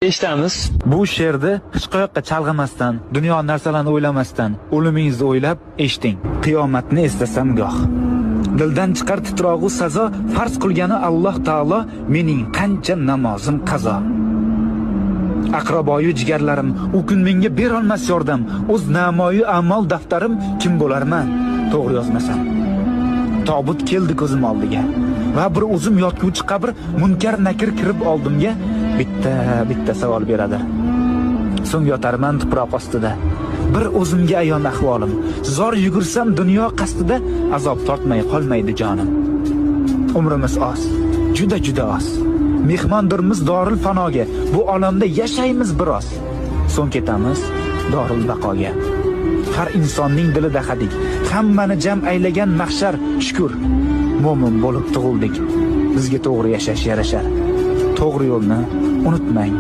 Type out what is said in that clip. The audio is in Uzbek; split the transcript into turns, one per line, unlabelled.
Eshitamiz.
Bu she'rni hech qayoqqa chalg'imasdan, dunyo narsalarini o'ylamasdan, o'limingizni o'ylab eshiting. Qiyomatni eslasam goh. Dildan chiqar titrog'u sazo, farz qilgani Alloh taolo, mening qancha namozim qazo. Aqraboyu jigarlarim u kun menga berolmas yordam, o'z namoyu a'mol daftarim kim bo'larman to'g'ri yozmasam. Tobut keldi ko'zim oldiga va bir o'zim yotguvchi qabr, munkar nakir kirib oldimga bitta bitta savol beradi. So'ng yotarman tuproq ostida. Bir o'zimga ayon ahvolim. Zor yugursam dunyo qasdida azob tortmay qolmaydi jonim. Umrimiz oz, juda juda oz. Mehmondirmiz doril fanoga. Bu olamda yashaymiz biroz. So'ng ketamiz doril baqoga. Har insonning dilida hadik. Hammani jam aylagan mahshar, shukr. Mo'min bo'lib tug'ildik. Bizga to'g'ri yashash yarashar. To'g'ri yo'lni unutmang.